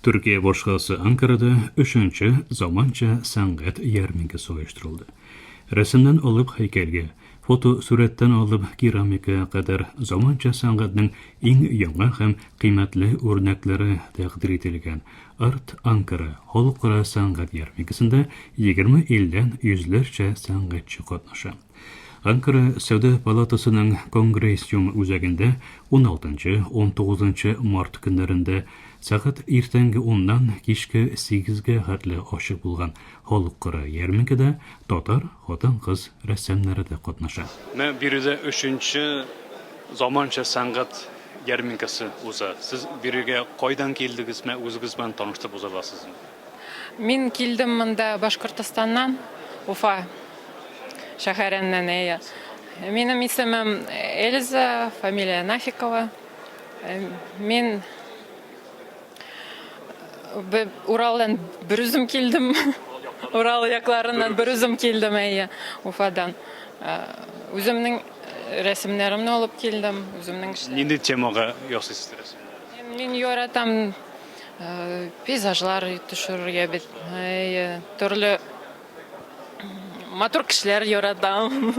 Төркия башкаласы Анкарада өченче заманча сәнгать ярминкәсе оештырылды. Рәсемнән алып һәйкәлгә, фотосурәттән алып керамикага кадәр заманча сәнгатьнең иң яңа һәм кыйммәтле үрнәкләре тәкъдир ителгән Арт Анкара халыкара сәнгать ярминкәсендә 20 илдән йөзләрчә сәнгатьче катнаша. Анкара Сәүдә палатасының Конгрессиум үзәгендә 16-19 март көннәрендә сәгать иртәнге уннан кичке сигезгә хәтле ачык булган халыкара ярминкәдә татар хатын-кыз рәссамнары да катнаша. Менә биредә өченче заманча сәнгать ярминкәсе уза. Сез бирегә кайдан килдегез, менә үзегез белән таныштырып уза аласызмы? Мин килдем монда Башкортостаннан, Уфа шәһәреннән, әйе. Минем исемем Эльза, фамилия Нафикова. Мин Уралдан бер үзем килдем. Урал якларыннан бер үзем килдем, әйе, Уфадан. Үземнең рәсемнәремне алып килдем, үземнең эшләрем. Нинди темага ясыйсыз рәсемнәрне? Мин яратам Пейзажлар төшерергә бит. Әйе, төрле матур кешеләр яратам.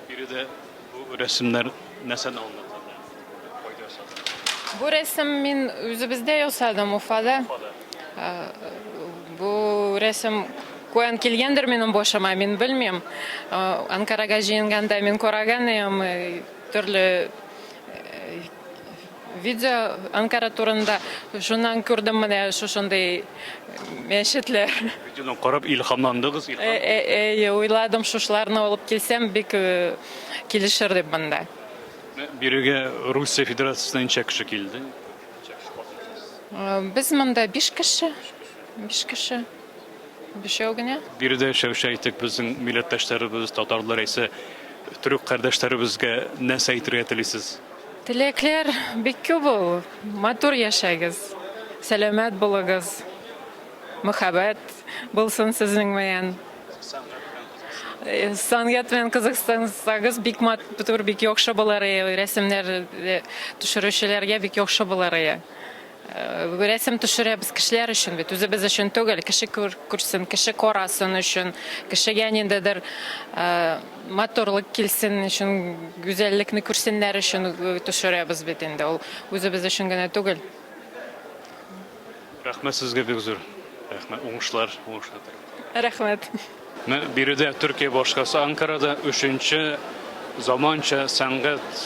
Биредә бу рәсемнәр нәрсәне аңлата? Кайда ясадыгыз? Бу рәсем мин үзебездә ясадым, Уфада. Бу рәсем каян килгәндер минем башыма, мин белмим. Анкарага җыенганда мин караган идем, төрле Видео Анкара турында шуннан күрдем менә шушындый мәчетләр. Видеодан карап илһамландыгыз, илһам. Әйе, уйладым, шушыларны алып килсәм, бик килешер дип монда. Бирегә Русия Федерациясеннән ничә кеше килде? Без монда биш кеше. Биш кеше. Бишәү генә. Биредә яшәүче, әйтик, безнең милләттәшләребез, татарлар яисә төрек кардәшләребезгә нәрсә әйтергә телисез? Теләкләр бик күп ул. Матур яшәгез, сәламәт булыгыз, мәхәббәт булсын сезнең белән. Сәнгать белән кызыксынсагыз, бик матур, бик яхшы булыр иде. Рәсемнәр төшерүчеләргә бик яхшы булыр иде. Рәсем төшерәбез кешеләр өчен бит, үзебез өчен түгел. Кеше күрсен, кеше карасын өчен, кешегә ниндидер матурлык килсен өчен, гүзәллекне күрсеннәр өчен төшерәбез бит инде. Ул үзебез өчен генә түгел. Рәхмәт сезгә бик зур. Рәхмәт. Уңышлар, уңышлар телим. Рәхмәт. Менә биредә Төркия башкаласы Анкарада өченче заманча сәнгать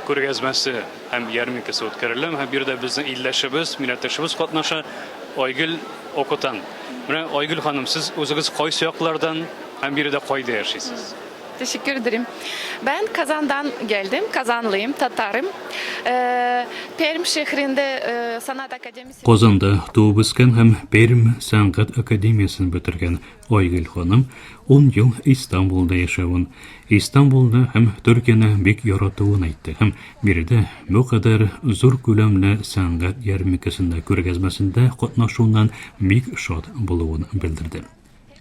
күргәзмәсе һәм ярминкәсе үткәрелә. Һәм биредә безнең илдәшебез, милләттәшебез катнаша. Айгөл Окутан. Менә Айгөл ханым, сез үзегез кайсы яклардан һәм биредә кайда яшисез? Teşekkür ederim. Ben Kazan'dan geldim. Kazanlıyım, Tatarım. Ee, Perm şehrinde e, Sanat Akademisi... Казанда туып үскән һәм Пермь сәнгать академиясен бетергән Айгөл ханым ун ел Истанбулда яшәвен, Истанбулны һәм Төркияне бик яратуын әйтте һәм биредә бу кадәр зур күләмле сәнгать ярминкәсендә күргәзмәсендә катнашуыннан бик шат булуын белдерде.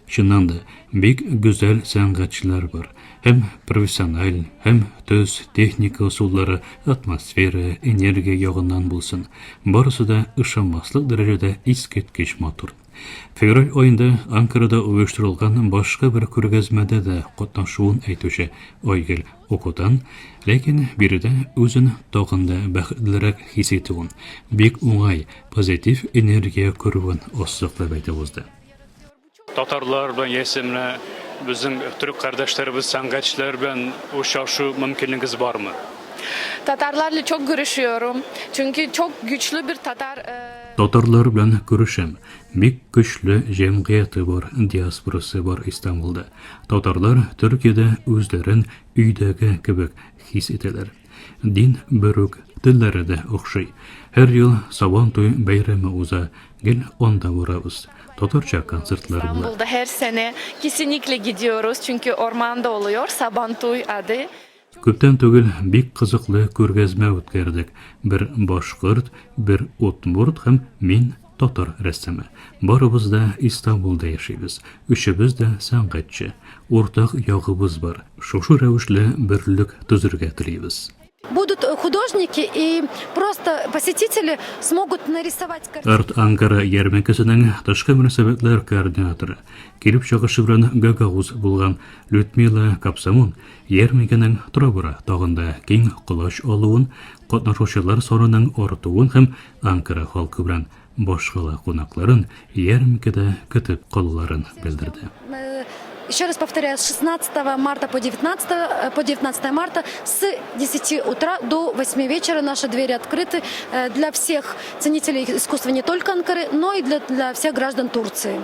Чыннан да, бик гүзәл сәнгатьчеләр бар. Һәм профессиональ, һәм төс, техника ысуллары, атмосфера, энергия ягыннан булсын, барысы да ышанмаслык дәрәҗәдә искиткеч матур. Февраль аенда Анкарада оештырылган башка бер күргәзмәдә дә катнашуын әйтүче Айгөл Окутан, ләкин биредә үзен тагын да бәхетлерәк хис итүен, бик уңай, позитив энергия күрүен ассызыклап әйтеп узды. Татарлар белән яисә менә безнең төрек кардәшләребез, сәнгатьчеләр белән очрашу мөмкинлегегез бармы? Tatarlarla çok görüşüyorum. Çünkü çok güçlü bir Tatar e, Татарлар белән күрешәм. Бик көчле җәмгыяте бар, диаспорасы бар Истанбулда. Татарлар Төркиядә үзләрен өйдәге кебек хис итәләр. Дин бер үк, телләре дә охшый. Һәр ел Сабан туй бәйрәме уза, гел анда барабыз. Татарча концертлар була. İstanbul'da her sene kesinlikle gidiyoruz. Çünkü ormanda oluyor Sabantuy adı. Күптән түгел бик кызыклы күргәзмә үткәрдек. Бер башкорт, бер удмурт һәм мин татар рәссамы. Барыбыз да Истанбулда яшибез. Өчебез дә сәнгатьче. Уртак ягыбыз бар. Шушы рәвешле берлек төзергә телибез. Будут художники и просто посетители смогут нарисовать картину. Арт Анкара ярминкәсенең тышкы мөнәсәбәтләр координаторы, килеп чыгышы белән гагауз булган Людмила Капсамун ярминкәнең тора-бара тагын да киң колач алуын, катнашучылар санының артуын һәм Анкара халкы белән башкала кунакларын ярминкәдә көтеп калуларын белдерде. Э, Еще раз повторяю, с 16 марта по 19, по 19 марта с 10 утра до 8 вечера наши двери открыты для всех ценителей искусства не только Анкары, но и для всех граждан Турции.